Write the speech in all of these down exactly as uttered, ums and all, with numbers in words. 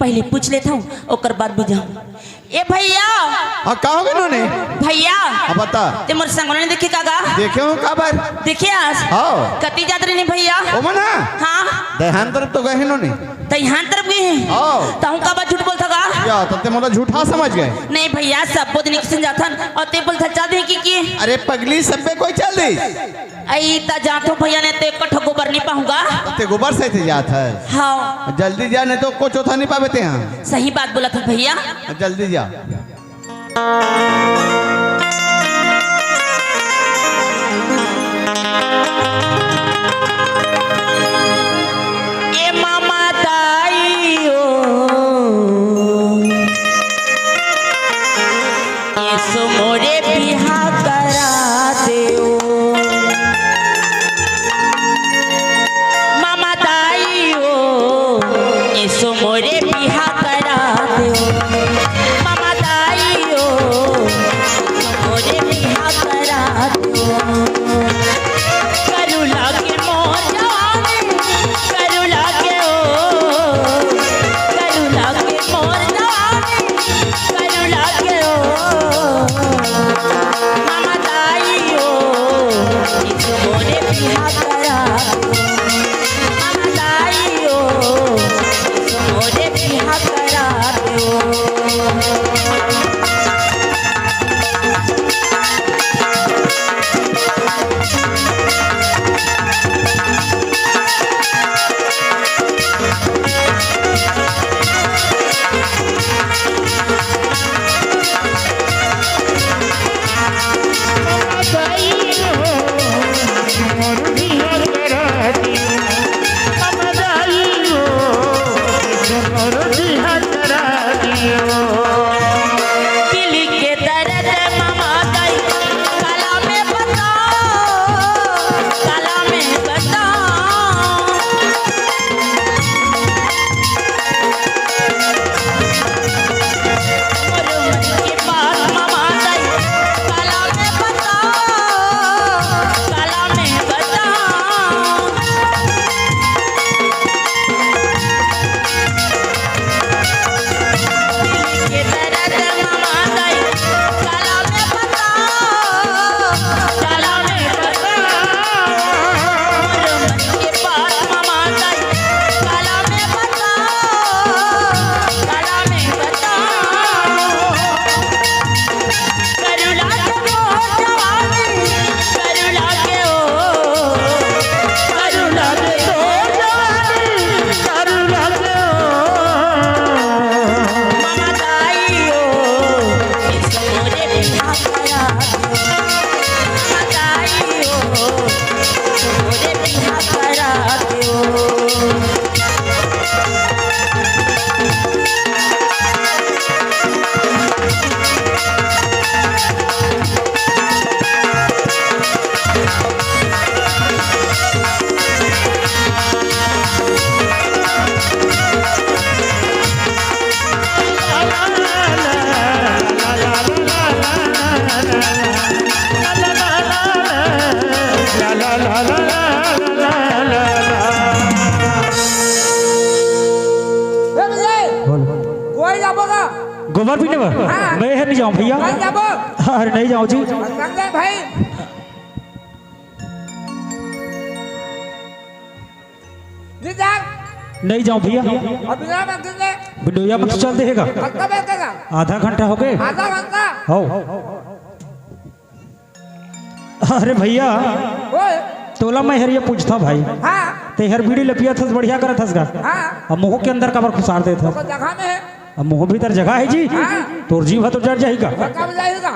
पहले पूछ लेथंव, ओकर बाद बुझाहूं। ए भइया। हाँ, का होगे नोनी? भइया। हाँ, बता। ते मोर संगवारी देखे का गा? देखे हंव, काबर? देखे हस? हाँ। कति जात रहिन भइया? ओमन हा? हाँ। दइहान तरफ तो गे हे नोनी। दइहान तरफ गे हे? हाँ। तहूं काबर झूठ बोलथस गा? या, त ते मोला झूठा समझ गे? नहीं भइया, सब दिन एक संग जाथन, अउ ते बोलथस चल देहूं कि, कि? अरे पगली, सबे कोई चल दे। अई त जाथंव भइया, नहीं तो एक कट्ठा गोबर नहीं पाहूं गा। ते गोबर सहित जात हस? हाँ। जल्दी जा, नहीं तो कोचोथा नहीं पाबे तेहा। सही बात बोलथस भइया। जल्दी जा। ए मामा दाई ओ, एसो मोरे बिहा करा देव। मामा दाई ओ, एसो मोरे बिहा करा देव। मामा दाई ओ, एसो मोरे बिहा करा देव। करू लागे मोर जवानी, करू लागे ओ, करू लागे मोर जवानी, करू लागे ओ। मामा दाई ओ, एसो मोरे बिहा करा दो। मामा दाई ओ, एसो मोरे बिहा करा दो। दिल के दर्द ममा दाई, काला में बताओ, काला में बताओ। मोर मन के बात ममा दाई, काला में बताओ, काला में बताओ। ए भैया, बोल। गोबर जाबो का? गोबर पीने बर? हाँ। मैं हर नहीं जाऊँ भैया। नहीं जाबो? अरे नहीं जाऊँ जी। संजय भाई। नहीं जा। नहीं जाऊँ भैया। अब बिना मंदिर में। बिंडोया में तो चल देगा। अब कब देगा? आधा घंटा हो गए। आधा घंटा? हो। अरे भैया, ओए। तोला मैं हर ये पूछता भाई। हाँ। ते हर बीड़ी लपिया थस, बढ़िया करत हस गा। हाँ। अब मुंह के अंदर काबर खुसार देत हस? तो जगह में है। अब मुंह भीतर जगह है जी। हाँ। तोर जीव ह तो जर जाही का। तो कब जाएगा?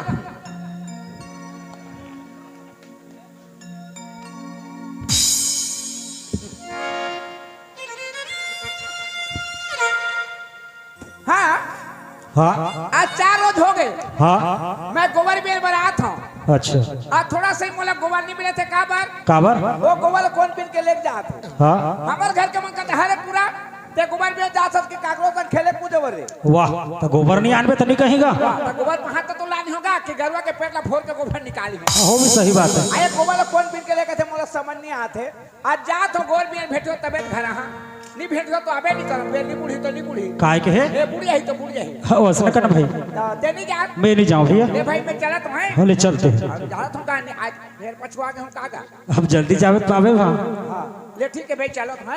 हाँ। हाँ। आज चार रोज हो गए। हाँ। मैं गोबर बेर बर आत हूँ। अच्छा। आज थोड़ा सा ही मोला गोबर नहीं मिले थे, काबर? काबर? वो गोबर कौन बिन के लेके जात है? हाँ। हमारे घर के मन कहते, "अरे पूरा ते गोबर बेर जात हस के काकरो संग खेले कूदे बर रे।" वाह, तो गोबर नहीं आनबे तो नहीं कहेगा? वाह, तो गोबर कहाँ तो, तो लानी होगा कि गरुआ के पेट ला फोड़ के गोबर निकाली हो? हाँ, वो भी सही बात है। अरे गोबर ला कौन बिन के लेके थे, मोला समझ नहीं आते। आज जात हो गोबर बेर भेटो तबे घर, हाँ। नी भेंट हो तो आबे नी करम, बे नी बूढ़ी तो नी बूढ़ी। काय के हे? ए, बूढ़ी ही तो बूढ़ी ही। हाँ, वैसे न करना भाई। तो ते नी जा। मैं नहीं जाऊँ भैया। ले भाई, मैं चलत हूँ। हाँ, ले चलते हैं। अब जात हूँ का नी, आज फिर पछुआ गए हूँ का गा। अब जल्दी जावे तो आवे वहाँ। हाँ, ले ठीक है भाई, चलत हूँ।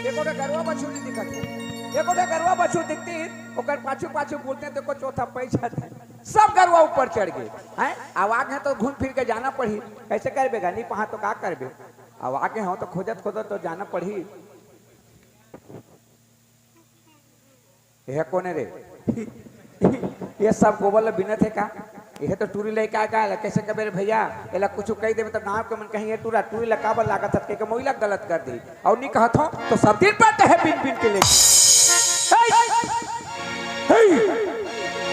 एको ठो गरुआ बछरू नहीं दिखत हे। एको ठो गरुआ बछरू दिखती, ओकर पाछू पाछू बोलते तो को चौथा पै जाता। सब गरुआ ऊपर चढ़ गए हैं। अब आगे तो घूम फिर के जाना पड़ी। कैसे करबे गा? नी पहा तो का करबे? अब आगे हो तो खोजत खोजत तो जाना पड़ी। यह कोने रे? ये सब गोबर ल बिनत हे का? यह तो टूरी लइका का ला, कैसे कबे रे भैया? एला कुछ कह देबे तो गांव के मन कहीं, "ये टूरा, टूरी ला काबर लागत हस?" कह के मोइला गलत कर दी। और नी कहत हो तो सब दिन पर कहे बिन बिन के ले। हे! हे!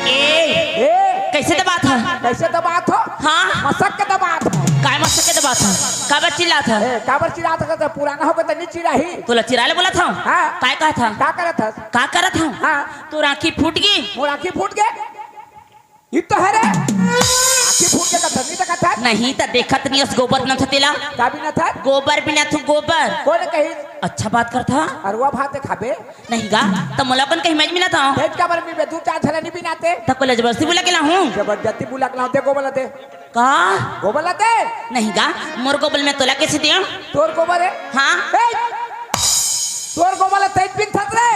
ए, ए! कैसे दबात ह? कैसे दबात हो? हाँ? मसक के दबात हो। काय मसक के दबात ह? काबर चिल्लात ह? ए, काबर चिल्लात ह? तो पुराना होके तो नी चिल्लाही। तोला चिल्लाए ले बोलत हंव? हाँ। काय कहत हंव? का करत हस? का करत हंव? हाँ। तोर आँखी फूट गे। मोर आँखी फूट गे? ई तो हे रे। आँखी फूट गे कथस, नी देखत हस? नहीं त देखत नी हस, गोबर बिनथंव तेला। का बिनथस? गोबर बिनथंव, गोबर। कोन कहिस? अच्छा बात करत हस। अरुआ भात खाबे? नहीं गा, त मोला कोन कहिस, मैं बिनथंव। तेज काबर बिनबे, दू चार झन नी बिनाते। त कोला जबरदस्ती बुला के लाहूं? जबरदस्ती बुला के लाहूं, दे गोबर ला दे। का? गोबर ला दे। नहीं गा, मोर गोबर मैं तोला कैसे देंव? तोर गोबर हे? हाँ। ए! तोर गोबर ला तैं बिनथस रे।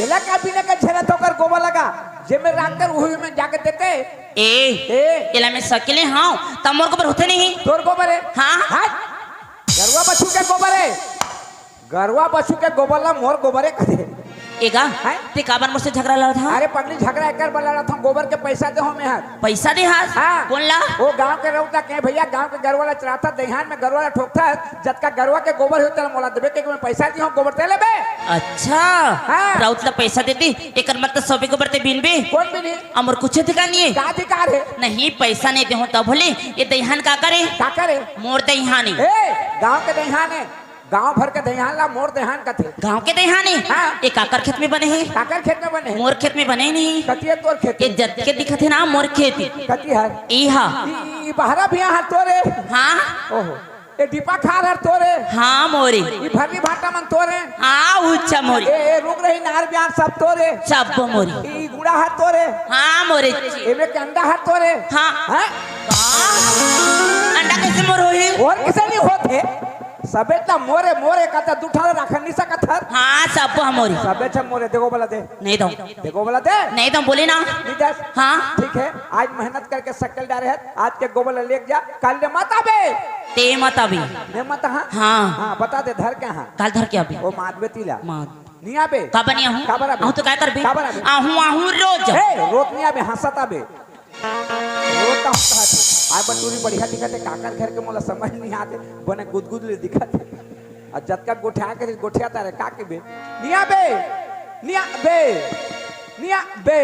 एला का बिने के झेलत हस ओकर गोबर ला गा? जे में राख कर उही में जाके देते। ए, ए। एला मैं सकेले हंव, त मोर गोबर होथे नहीं। तोर गोबर हे? हाँ। हट। गरुआ बछरू के गोबर हे। गरुआ बछरू के गोबर ला मोर गोबर हे कथे। ए गा, हैं? तें काबर मोर से झगरा लड़त हस? अरे पगली, झगरा एकर बर लड़त हंव, गोबर के पैसा दे हंव मैं हर। पैसा दे हस? हाँ। कोन ला? ओ गांव के रउत ला के भैया, गांव के गरुआ ला चराथस, दइहान में गरुआ ला ठोकथस, जतका गरुआ के गोबर होही तेला मोला देबे, के मैं पैसा दे हंव, गोबर तें लेबे। अच्छा। हाँ। रउत ला पैसा देती, एकर मतलब सबे गोबर तें बिनबे? कोन बिनही? अउ मोर कुछ अधिकार नहीं हे? का अधिकार हे? नहीं, पैसा नहीं दे हंव तब भले, ये दइहान काकर हे? काकर हे? मोर दइहान हे। ए, गांव के दइहान हे। गांव भर के दइहान ला मोर दइहान कथे। गांव के दइहान हे? हाँ। ये काकर खेत में बने हे? काकर खेत में बने हे? मोर खेत में बने नहीं। कति हे तोर खेत? ये जतके दिखत हे ना, मोर खेत हे। कति हर? इहा। ई, ई बहरा भुइयां हर तोर हे? हाँ। ओहो। ये डीपा खार हर तोर हे? हाँ, मोर हे। ई भर्री भाटा मन तोर हे? हाँ, उच्चा मोर हे। ए, ए, रुख रही नार बियान सब तोर हे? सब मोर हे। ई गुड़ा हर तोर हे? हाँ, मोर हे। एमे के अंडा हर तोर हे? हाँ। हैं? का? अंडा कैसे मोर होही? अउ किसे नहीं होत हे? सबे त मोर हे, मोर हे कथस, दू ठन राखन नहीं सकत हस। हाँ, सब मोर हे। सबे छ मोर हे, दे गोबर ला दे। नहीं दंव। दे गोबर ला दे। नहीं दंव, बोले ना। नहीं दस। हाँ। ठीक हे, आज मेहनत करके सक्कल डारे हस, आज के गोबर ला लेके जा, काल ले मत आबे। तें मत आबे। मैं मत, हाँ? हाँ। हाँ, बता दे, धर के हाँ। काल धर के आबे। ओ मादबे तिला। माद। नहीं आबे। काबर नहीं आहूं? काबर आबे? आहूं तो काय करबे? काबर आबे? आहूं, आहूं रोज। ए, रोज नहीं आबे, हंसत आबे। रोता हूँ कहा थे, आय बटूरी बढ़िया दिखत हे, काकर घर के मोला समझ नहीं आते, बने गुदगुद ले दिखत हे। अउ जतका गोठिया के गोठिया तारे का के बे, निया बे, निया बे, निया बे,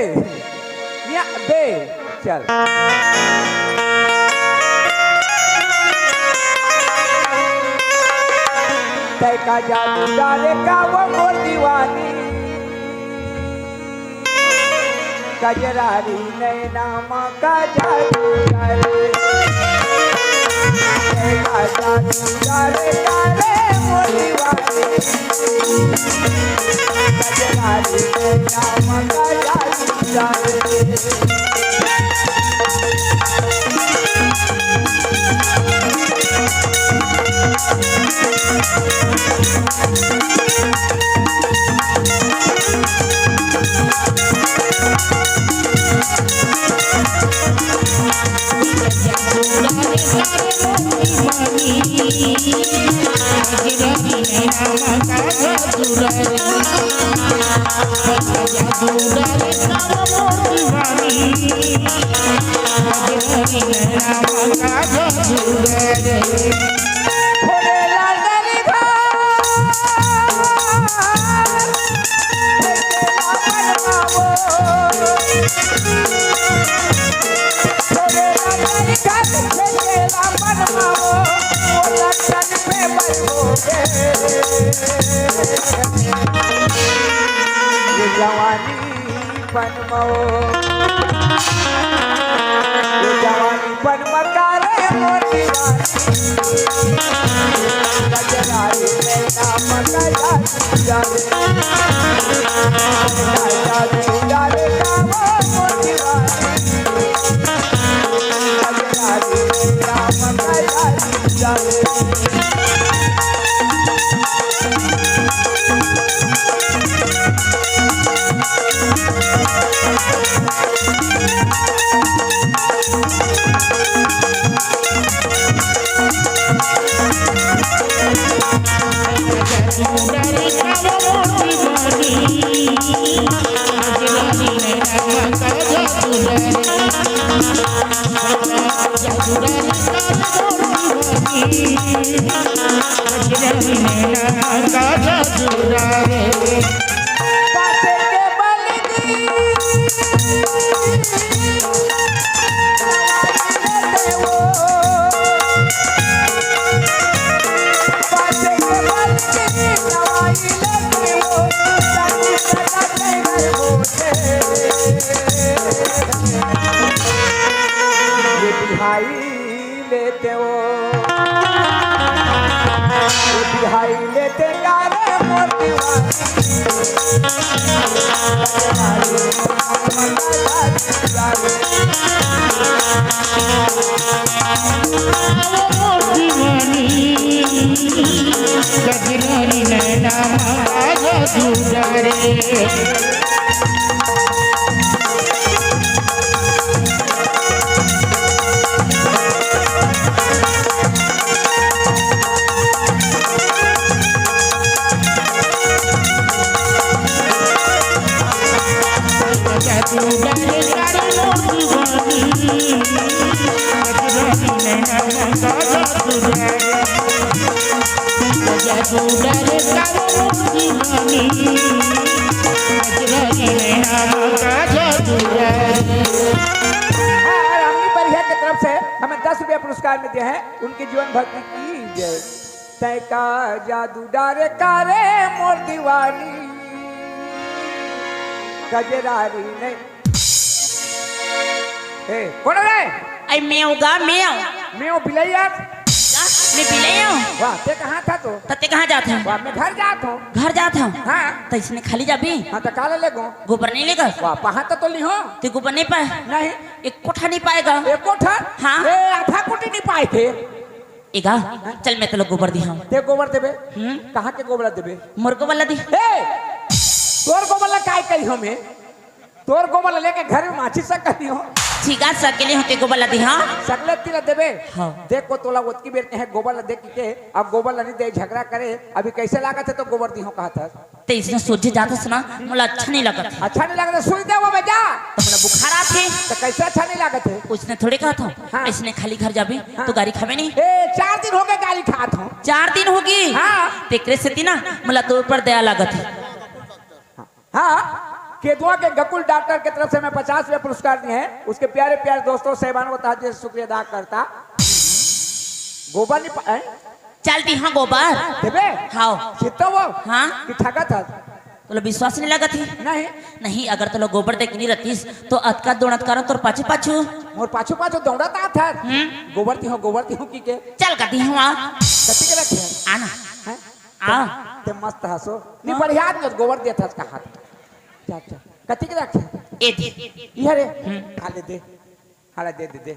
निया बे, चल। तै का जादू डाले का वो मोर दीवानी, कजरारी नैना मा का जादू डाले, का जादू डाले, डाले मोरी वाली। कजरारी नैना मा का जादू डाले। जवानी पन मो, ये जवानी पन मकारे मोर दीवानी। गजरारी नैना मका जादू जाने। मका जादू जाने का वो मोर दीवानी। गजरारी नैना मका जादू जाने। ये बिहाई लेते हो, ये बिहाई लेते गारे मोर दीवानी। गजरानी नैना मारा दूजा रे। हाँ, रामनी परिहर के तरफ से हमें दस रुपया पुरस्कार में दिए हैं, उनकी जीवन भक्ति की जय। तय का जादू डारे का रे मोर दीवानी, गजरारी ने। ए, कोन रे? आई मेव गा, मेव। मेव बिलैया। का? मैं बिलैया हूँ? वाह, ते कहाँ था तो? त ते कहाँ जात है? वाह, मैं घर जात हूँ। घर जात हूँ? हाँ। त इसने खाली जाबी? हाँ, त काला ले गो? गोबर नहीं लेगा? वाह, पहा त तो लिहो। ते गोबर नहीं पाए? नहीं। एक कोठा नहीं पाएगा? एक कोठा? हाँ। ए, आधा कोठी नहीं पाए थे। एगा, चल मैं तोला गोबर दिहां। ते गोबर देबे? हम्म? कहाँ के गोबर देबे? मोर गोबर ला दे। ए, तोर गोबर ला काय करी हमें? तोर गोबर ला लेके घर में माछी सक करी हो। ठीक है, सकेले हो ते गोबर ला दिहां। सकले तिला देबे? हाँ। देख को तोला ओतकी बेर के है गोबर ला देख के, अब गोबर ला नहीं दे, झगड़ा करे, अभी कैसे लागत है तो गोबर दिहो कहा था। ते इसने सोझे जात हस ना, मोला अच्छा नहीं लगत। अच्छा नहीं लगत, सुई दे वो में जा। तो मोला बुखार आथे। तो कैसे अच्छा नहीं लगत है? उसने थोड़े कहा था, हाँ। इसने खाली घर जाबे, हाँ। तो गारी खाबे नहीं। ए, चार दिन हो गए गारी खात हूँ। चार दिन होगी? हाँ। तेकरे सेती ना, मोला तोर पर दया लागत है। हाँ, केदुआ के गकुल डॉक्टर के तरफ से मैं पचास रुपया पुरस्कार दिए हैं। उसके प्यारे प्यारे दोस्तों, साहिबानों का तहे दिल से शुक्रिया अदा करता। गोबर नहीं पा-, हैं? चल दिहां गोबर। देबे? हाँ। चित्तो वो? हाँ। कि ठगत हस? तोला विश्वास नहीं लगत है? नहीं। नहीं, अगर तोला गोबर दे के नहीं रहतीस, तो अतका दौड़त करो तोर पाछू पाछू। मोर पाछू पाछू दौड़त आत हस? हम्म। गोबर दिहो, गोबर दिहो की के? चल का दिहो आ। कति के रखे हस? आना। हैं? आ। ते मस्त हसो। नहीं, हाँ। बढ़िया आदमी हस, गोबर देत हस कहा। अच्छा, अच्छा। कति के रखे? ए दे। इहे रे। हम्म। खा ले दे। हाला दे, दे, दे।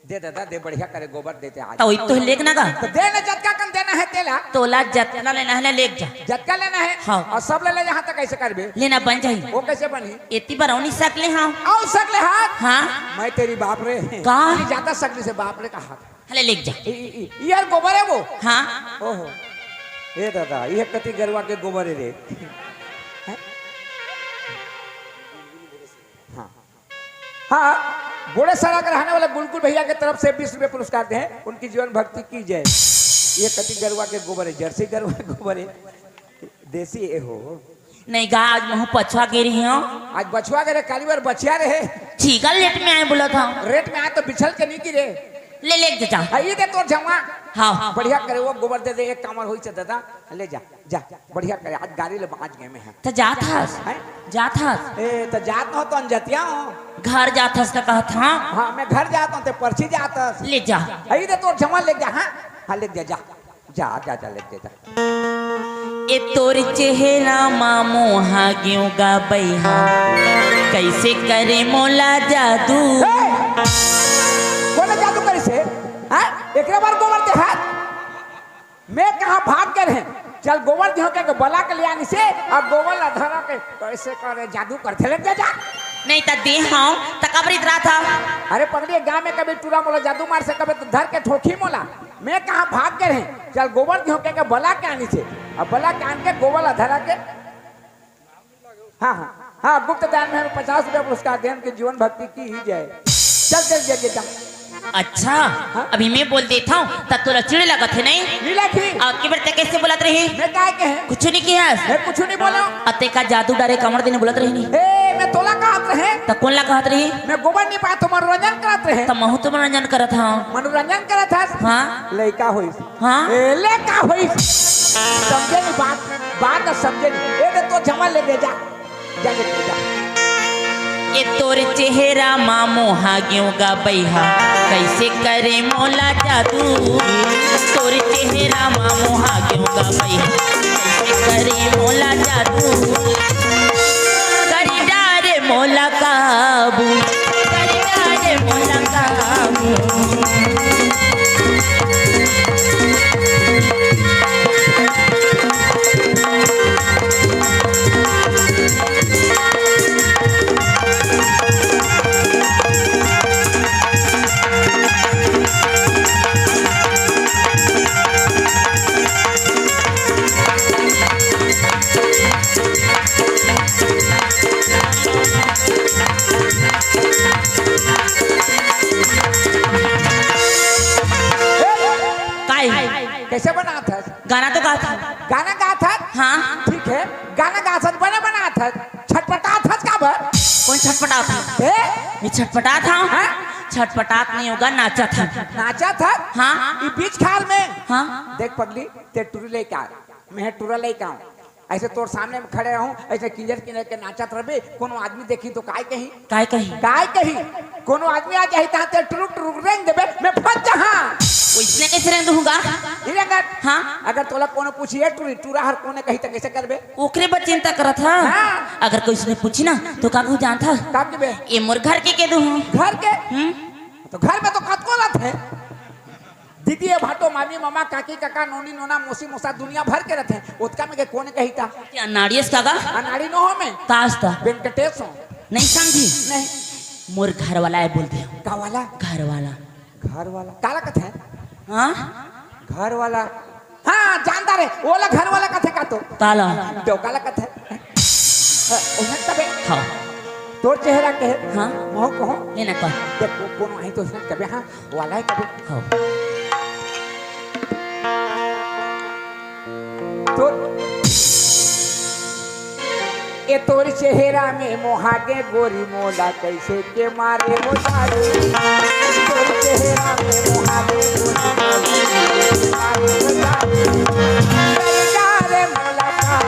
दे दादा, दे, बढ़िया करे गोबर देते आज। तो वही तो लेग ना गा। तो दे ना, जतका कन देना है तेला। तोला जतना लेना है ना, लेग जा। जतका लेना है? हाँ। और सब ले ले, यहाँ तक कैसे करबे? लेना बन जाही। वो कैसे बनी? एती बरौनी सकले हाँ। आओ सकले हाथ। हाँ। मैं तेरी बाप रे। का? ये ज्यादा सकली से बाप रे का हाथ। हले लेग जा। ई, ई, ई, ई यार गोबर है वो। हाँ। ओहो। ए दादा, ये कति गरुआ के गोबर है रे। हैं? हाँ। हाँ, बड़े सरा के रहने वाले गुलकुल भैया के तरफ से बीस रुपये पुरस्कार दे हैं, उनकी जीवन भक्ति की जय। ये कति गरुआ के गोबर है, जर्सी गरुआ के गोबर है, देसी ए हो। नहीं गा, आज महूँ पछुआ गे रहे हँव। आज बछुआ गे रहे, काली बार बछिया रहे। ठीक है, लेट में आए बोला था। लेट में आए तो बिछल के नहीं गिरे। ले, ले जा, जा। आ, ये दे तोर झमा। हाँ। बढ़िया करे, वो गोबर दे दे, एक कामर होई से दादा, ले जा, जा। बढ़िया करे, आज गाड़ी ले बाँच गए मैं। हैं। तो जात हस? हैं? जात हस? ए, तो जात न हो तो अनजतिया हो। घर जात हस का कहत हँव? हाँ, मैं घर जात हँव, ते परछी जात हस। ले जा। आ, ये दे तोर झमा, ले जा, हाँ? हाँ, ले जा, जा। जा, जा, जा, ले जा, जा। ए तोर चेहरा मा मोहा गेव गा बइहा, कइसे करे मोला जादू। ए! कोन जादू करिस हे? हाँ? एकरे बर गोबर दे हाथ। मैं कहाँ भाग गे रहेंव? चल गोबर दिहों के बला के ले आनिस हे, अउ गोबर ला धरा के कइसे करे जादू करथे, ले जा, जा। नहीं त दे हँव, त काबर इतरात हस? अरे पगली, गाँव में कभी टूरा मोला जादू मारिस हे, कभी तो धर के ठोकही मोला। मैं कहाँ भाग गे रहेंव? चल गोबर दिहों के, के बला के आनिस हे। अब बला के आन के गोबर ला धरा के। हाँ, हाँ, हाँ, गुप्त दान में हमें पचास रुपया पुरस्कार देन के जीवन भक्ति की ही जाए। चल, चल, चल, चल, चल। अच्छा, हाँ? अभी मैं बोल देत हँव, त तोला चिढ़ लगत हे, नहीं? नहीं लगी। अब के बेर ते कइसे बोलत रहे? मैं काय कहे? कुछ नहीं किया। मैं कुछ नहीं बोला। अते का जादू डारे कमर देने बोलत रहे नहीं? ए, मैं तोला कहत रहे। त कोन ला कहत रहे? मैं गोबर नहीं पाए तो मनोरंजन करत रहे। त महूँ तो मनोरंजन करत हँव। मनोरंजन करत हस? हाँ। लइका होइस। हाँ। ए, ले का होइस? समझे नहीं बात, बात समझे नहीं। ए, दे तो झमा ले दे जा। जा, जा, जा। ए तोर चेहरा मा मोहा गेव गा बइहा, कइसे करे मोला जादू। तोर चेहरा मा मोहा गेव गा बइहा, कइसे करे मोला जादू। करी डारे मोला काबू, करी डारे मोला काबू। काय? कइसे बनात हस? गाना तो गात हँव। गाना गात हस? हाँ। ठीक हे, गाना गात हस, बने बनात हस, छटपटात हस काबर? कोन छटपटात हे? ए? मैं छटपटात हँव? हाँ? छटपटात नहीं होगा, नाचत हँव। नाचत हस? हाँ। ई बीच खार में? हाँ। देख पगली, ते टूरी लइका, मैं टूरा लइका हँव। अइसे तोर सामने में खड़े रहूं, अइसे किंजर किंजर के नाचत रहबे, कोनो आदमी देखही तो काय कही? काय कही? काय कही? कोनो आदमी आ जाही तहाँ ते टुरुक टुरुक रेंग देबे, मैं फंस जाहां। ओइसने कइसे रेंग दूंगा? ई रेंगत। हाँ। अगर तोला कोनो पूछी, "ए टूरी, टूरा हर कोने कही?" त कइसे करबे? ओकरे बर चिंता करत हंव। हाँ। अगर कोई ओइसने पूछी ना, तो का कहूं जानत हस? का कहिबे? ए मोर घर के कहि दूं। घर के? हम्म। तो घर में तो कतको रथे। दीदी, ए भाटो, मामी, मामा, काकी, काका, नोनी, नोना, मौसी, मौसा, दुनिया भर के रथे। ओतका में के कोने कही त? ते अनाड़ी अस का गा? अनाड़ी नो हों मैं। का अस त? वेंकटेश हों। नहीं समझी? नहीं। मोर घर वाला ए बोल दे। का वाला? घर वाला। घर वाला। काला कथे? हाँ? घर वाला। हाँ, जानत हंव रे। ओला घर वाला कथे का तो? काला? डोका ला कथे। अ, ओहन तबे। हाँ। तोर चेहरा के हे? हाँ। महूं कहूं? ले ना कह। देख, को-, कोनो आही तो ओहन तबे, हाँ। वाला हे कभी? हाँ। तो ए तोर चेहरा में मोहा गे गोरी, मोला कइसे के मारे हो जादू। तोर चेहरा में मोहा गे गोरी, मोला कइसे के मारे हो जादू। जा रे मोला का,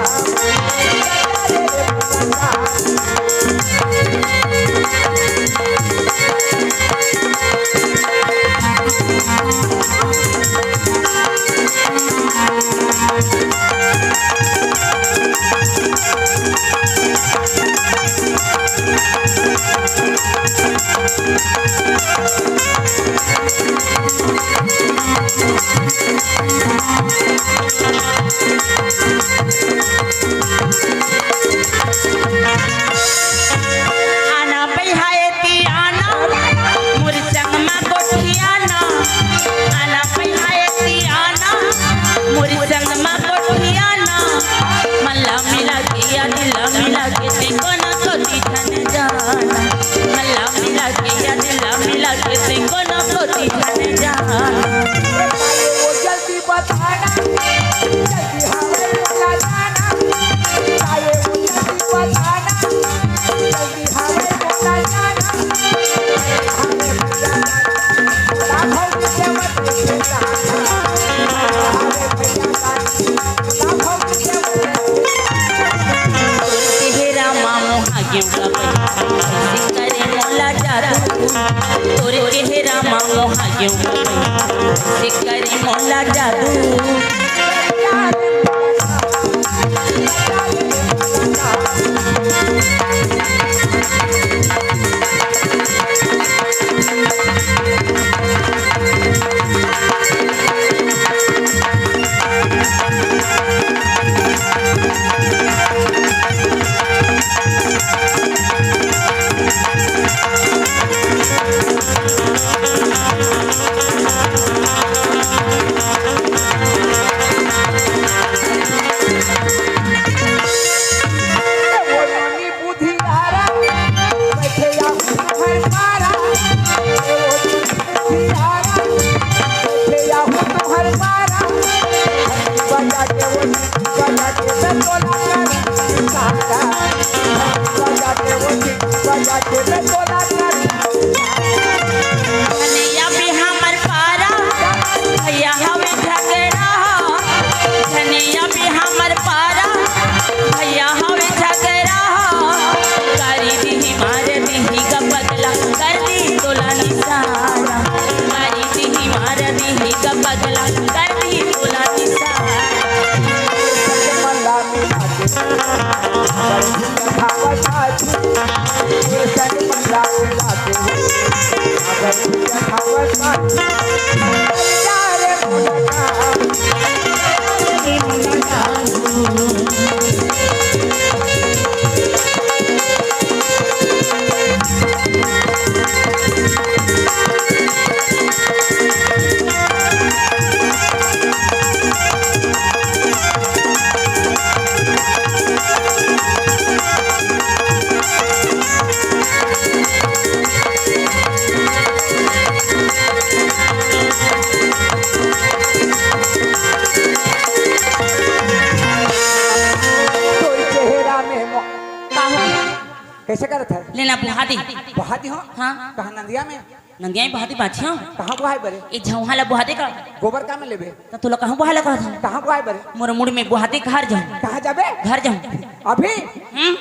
जा रे मोला का। से करे मोला जादू। धनिया भी हमर पारा, भैया हवे झगड़ा। धनिया भी हमर पारा, भैया हवे झगड़ा। गारी दिही मार दिही ग पगला, कर दी तोला निसारा। गारी दिही मार दिही ग पगला, कर दी तोला निसारा। तोर चेहरा में मो-, का हो? कैसे करत है? लेना बुहा दे। बुहा दी हो? हाँ। कहाँ नंदिया में? नंदिया में बुहा दे बाछी हो। कहाँ बुहाए बरे? ए झौहा ला बुहा दे का? गोबर का में लेबे? त तोला कहाँ बुहा ला कहत हूँ? कहाँ बुहाए बरे? मोर मुड़ में बुहा दे, घर जाऊँ। कहाँ जाबे? घर जाऊँ। अभी? हम्म?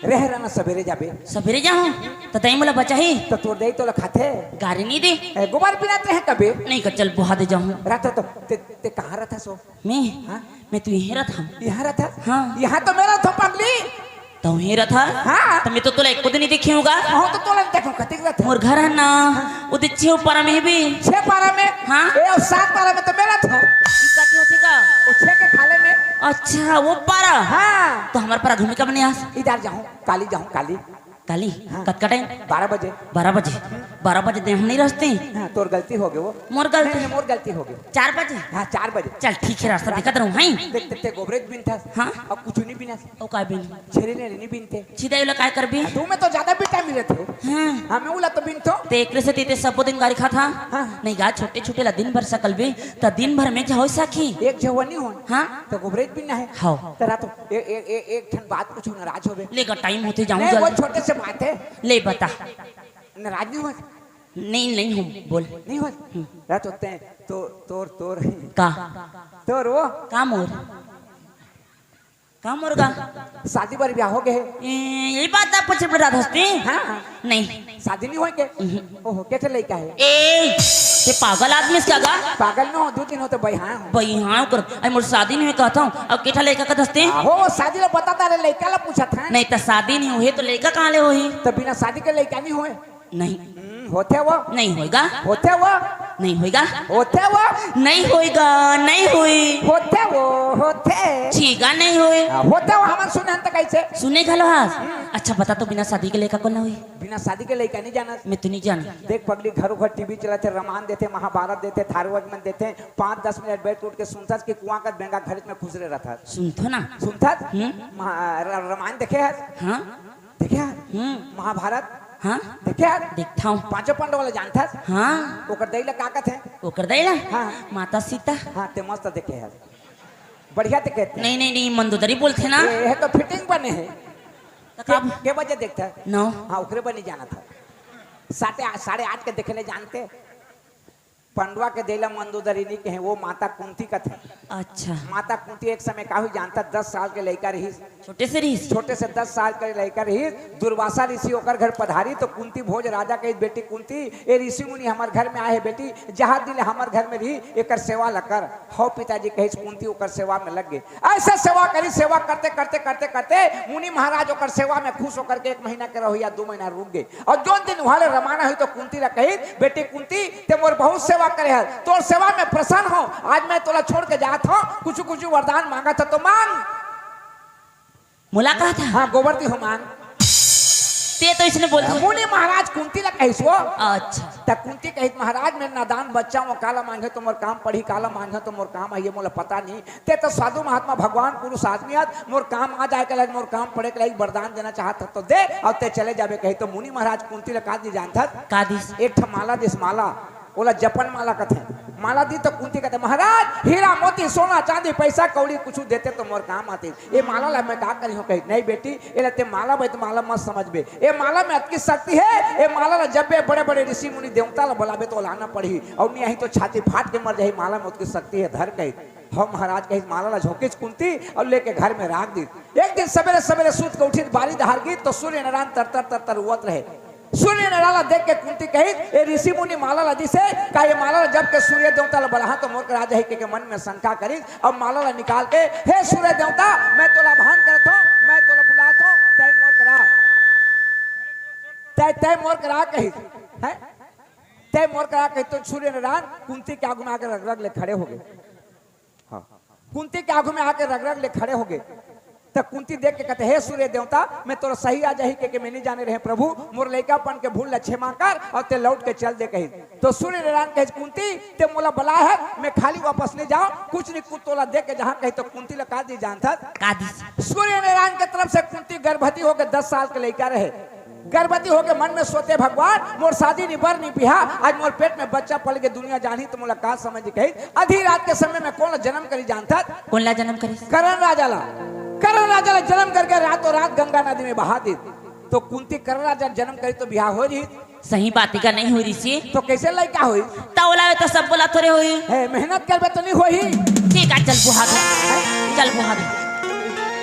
रह रहना, सवेरे जाबे। सवेरे जाऊँ? त तई मोला बचाही? त तोर दई तोला खाथे? गारी नहीं दे। ए, गोबर बिना ते कबे? नहीं का, चल बुहा दे जाऊँ। रात तो ते, ते कहाँ रहता सो? मैं? हाँ? मैं तो यहीं रहता हूँ। यहाँ रहता? हाँ। यहाँ तो मैं रहता हूँ, पगली। तो यहीं रहता? हाँ। तो मैं तो तोला एको दिन नहीं देखी हूँ गा। हाँ, तो तोला नहीं देखूँ, कतिक रहता? मोर घर है ना, हाँ। वो दे छे पारा में भी। छे पारा में? हाँ। ए, और सात पारा में तो मैं रहता हूँ। ई कति होथे गा? वो छे के खाले में। अच्छा, वो पारा। हाँ। तो हमर पारा घूमे कब नहीं आस? इधर जाऊँ, काली जाऊँ, काली। काली? हाँ। कतका टाइम? बारह बजे। बारह बजे? बारह बजे दे हम नहीं रहते। हाँ, तोर गलती हो गए वो। मोर गलती? नहीं, नहीं, मोर गलती हो गए। चार बजे? हाँ, चार बजे। चल, ठीक है, रास्ता देखत रहूँ, हैं? देख, देख, देख, गोबरेज बिनथस। हाँ? अब कुछ नहीं बिनस। ओ, का बिन? छेरी ने नहीं बिनते। सीधा ये लोग काय करबी? हाँ, तू में तो ज्यादा विटामिन रहते। हाँ। हाँ, मैं उला तो बिनतो। ते एकरे से ते, ते सबो दिन गारी खाता? हाँ। नहीं गा, छोटे-छोटे ला दिन भर सकल भी, त दिन भर में झवई साखी। एक झवनी हो। हाँ। तो गोबरेज बिनना है। हाँ। तेरा तो ए, ए, ए, एक ठन बात पूछो, नाराज होबे। ले गा, टाइम होते जाऊँ नहीं, वो जल्दी। छोटे से बात है। ले बता। नाराज नहीं हो? नहीं, नहीं हूँ, बोल। नहीं हो? हम्म। रात होते हैं, तो, तोर, तोर। का? तोर वो? का मोर? का मोर का? शादी बर ब्याह हो गए। ए, यही बात आप पूछे पड़ रहा था हस्ती? हाँ। नहीं। शादी नहीं होय के? हम्म। ओहो, केठे लइका है? ए, ये पागल आदमी इसका का? पागल न हो, दो दिन हो तो बइहा हो। बइहा कर, अरे मोर शादी नहीं कहता हूँ, अब केठा लइका का दस्ते? आहो, शादी ला बता तारे, लइका ला पूछा था। नहीं तो शादी नहीं हुई तो लइका कहाँ ले होही? तो बिना शादी के लइका नहीं होय। नहीं। हम्म, होथे वो। नहीं होएगा। होथे वो। नहीं होएगा। होथे वो। नहीं होएगा, नहीं होई। होथे वो, होथे। छीगा नहीं होए। हाँ, होथे वो, हमन सुने हन त कैसे? सुने घलो हास। हम्म। अच्छा बता तो, बिना शादी के लइका कोन होई? बिना शादी के लइका नहीं जानस। मैं तो नहीं जान। देख पगली, घरों घर टीवी चलत हे, रामायण देथे, महाभारत देथे, थारू मन देथे, पाँच दस मिनट बैठ के उठ के सुनथस कि कुआं का बेंगा घरे में खुसरे रहता। सुनथो ना। सुनथस? हम्म। महा-, र-, रामायण देखे हस? हाँ। देखे हस? हम्म। महाभारत? हाँ। देखे हस? देखता हूँ। पांचों पांडव वाला जानथस? हाँ। ओकर दई ला का कथे? ओकर दई ला? हाँ। माता सीता। हाँ, ते मस्त देखे हस। बढ़िया ते कहते। नहीं, नहीं, नहीं, मंदोदरी बोलथे ना। ये, ये तो फिटिंग बने है। तो के, कब? के बजे देखता है? नौ। हाँ, ओकरे बर नहीं जाना था। साढ़े आ-, साढ़े आठ के देखे ले जानते। पंडवा के देला मंदोदरी नी कहे, वो माता कुंती कथे। अच्छा। माता कुंती एक समय का हुई जानता, दस साल के लइका रहिस। छोटे से रहिस? छोटे से दस साल के लइका रहिस। दुर्वासा ऋषि ओकर घर पधारी तो कुंती भोज राजा कहिस, "बेटी कुंती, ए ऋषि मुनि हमर घर में आए हे बेटी, जहाँ दिन हमर घर में रही, एकर सेवा ल कर।" "हव पिताजी," कहिस कुंती ओकर सेवा में लग गे। ऐसे सेवा करी, सेवा करते, करते, करते, करते मुनि महाराज ओकर सेवा में खुश होकर के एक महीना के रहो या दू महीना रुक गे। अउ जोन दिन उहाँ ले रवाना होही तो कुंती ला कहिस, "बेटी कुंती, ते मोर बहुत सेवा करे हस, तोर सेवा में प्रसन्न हों, आज मैं तोला छोड़ के जात हों, कुछु कुछु वरदान मांगत हस तो मांग।" मोला कहत हस? हाँ, गोबर दिहूँ मांग। ते तो इसने बोलत हस। मुनि महाराज कुंती ला कहिस वो। अच्छा। त कुंती कहिस, "महाराज, मैं नादान बच्चा हों, काला मांगे तो मोर काम पड़ही, काला मांगे तो मोर काम आही, मोला पता नहीं।" ते तो साधु महात्मा भगवान पुरुष आदमी हस, मोर काम आ जाए के लायक, मोर काम पड़े के लायक वरदान देना चाहत हस तो दे, अउ ते चले जाबे कहिस। तो मुनि महाराज कुंती ला का दिस जानत हस? का दिस? एक ठा माला दिस, माला, ओला जपन माला कथे। माला दिस तो कुंती कथे, "महाराज, हीरा मोती सोना चांदी पैसा कौड़ी कुछु देते तो मोर काम आतिस, ए माला ला मैं का करिहूँ?" कहिस, "नहीं बेटी, एला ते माला बे, तो माला मत समझबे, ए माला में अतकी शक्ति हे, ए माला ला जपबे बड़े बड़े ऋषि मुनि देवता ला बुलाबे तो ओला आना पड़ही, अउ नहीं आही तो छाती फाट के मर जाही, माला में अतकी शक्ति हे, धर," कहिस। "हव महाराज," कहिस, माला ला झोंकिस कुंती अउ लेके घर में राख दिस। एक दिन सबेरे सबेरे सूत के उठिस, बारी डहर गिस तो सूर्य नारायण तर तर तर तर रोवत रहे। सूर्य नारायण ला देख के कुंती कहिस, "ए ऋषि मुनि माला ला दिस हे, का ए माला ला जप के सूर्य देवता ला बलाहूँ तो मोर करा आ जाही?" कहिके मन में शंका करिस। अब माला ला निकाल के, "हे सूर्य देवता, मैं तोला आह्वान करत हों, मैं तोला बुलात हों, तैं मोर करा, तैं, तैं मोर करा," कहिस। हैं? "तैं मोर करा," कहिस तो सूर्य नारायण कुंती के आगू में आके रग रग ले खड़े हो गे। हाँ। कुंती के आगू में आके रग रग ले खड़े हो गे। त कुंती देख के कथे, "हे सूर्य देवता, मैं तोला सही आ जाही कहिके मैं नहीं जाने रहें प्रभु, मोर लइकापन के भूल ला क्षमा कर अउ ते लौट के चल दे," कहिस। तो सूर्य नारायण कहिस, "कुंती, ते मोला बलाए हस, मैं खाली वापस नहीं जाओं, कुछ नहीं कुछ तोला दे के जाहूँ," कहिस। तो कुंती ला का दिस जानत हस? का दिस? सूर्य नारायण के तरफ से कुंती गर्भवती होके दस साल के लइका रहे। गर्भवती होके मन में सोचे, "भगवान, मोर शादी नहीं, बर नहीं बिहा, आज मोर पेट में बच्चा पल गे, दुनिया जानही तो मोला का समझ कहिस।" आधी रात के समय में कोन ला जन्म करिस जानत हस? कोन ला जन्म करिस? करण राजा ला। करण राजा ला जन्म करके रातों रात गंगा नदी में बहा दिस। तो कुंती करण राजा जन्म करिस तो बिहा हो रही? सही बात हे का, नहीं हो रही से? तो कैसे लइका होई? त ओला तो सब बोला थोरे होई। हे, मेहनत करबे तो नहीं होही। ठीक हे, चल बुहा दे। हैं? चल बुहा दे।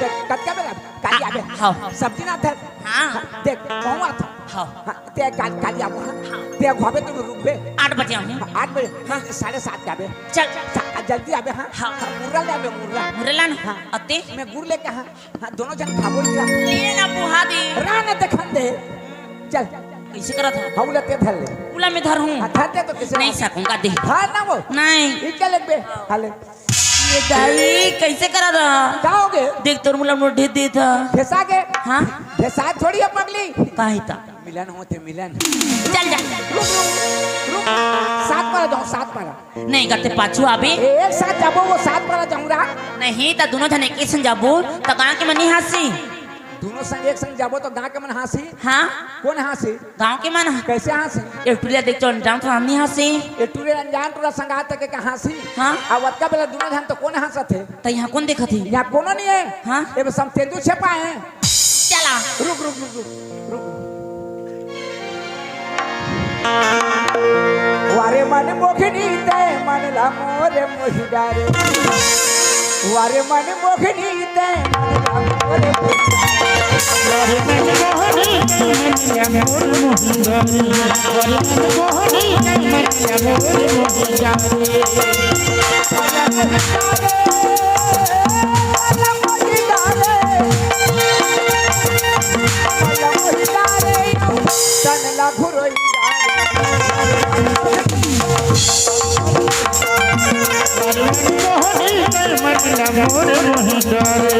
ते कतका बेरा? काली आबे। हाँ। सब्जी ना धर। हाँ। देख, कहूँ आता। हाँ। हाँ, ते काल-, काली आबो, हाँ। हाँ। ते घुमाबे तो रुकबे। आठ बजे आऊँ। हाँ, आठ बजे। हाँ। साढ़े सात के आबे। चल। सा-, जल्दी आबे, हाँ। हाँ। हाँ, मुर्रा ले आबे, मुर्रा। मुर्रा लान। हाँ। अते? मैं गुड़ लेके, हाँ। हाँ, दोनों झन खाबो इधर। ये ना बुहा दे। रान देखन दे। चल। कैसे करत हस? हाँ, उला ते धर ले। उला मैं धरहूँ। हाँ, धर दे तो कैसे नहीं ना? सकूंगा दे। धर ना वो। नहीं। इनका लेबे। हाँ ले। ये दाई, कैसे करत हस? का हो गे? देख, तोर मुला मोर ढेस देत हस। ढेसा गे? हाँ? ढेसा थोड़ी हे पगली। काहे त? मिलन होथे, मिलन। चल जा। रुक, रुक, रुक। सात पारा जाहूँ, सात पारा। नहीं गा, ते पाछू आबे। ए, एक साथ जाबो, वो सात पारा जाहूँ रा। नहीं, त दूनों झन एके संग जाबो, त गाँव के मन नहीं हाँसही। दूनों संग एक संग जाबो, तो गाँव के मन हाँसही? हाँ। कोन हाँसही? गाँव के मन ह। कैसे हाँसही? एक टुरी ला देख के अनजान टुरा नहीं हाँसही। एक टुरी अनजान टुरा संगात के का हाँसही? हाँ। अब अतका बेला दूनों झन तो कोन हाँसत हे? त यहाँ कोन देखत हे? यहाँ कोनो नहीं हे। हाँ। ए बस हम तेंदू छेपा हे। चला। रुक, रुक, रुक, रुक, रुक। वारे मन मोहिनी ते मन ला मोरे मोहि डारे। वारे मन मोहिनी ते मन ला मोरे मोहि डारे। वारे मन मोहिनी ते मन ला मोरे मोहि डारे। वारे मन मोहिनी ते मन ला मोरे मोहि डारे।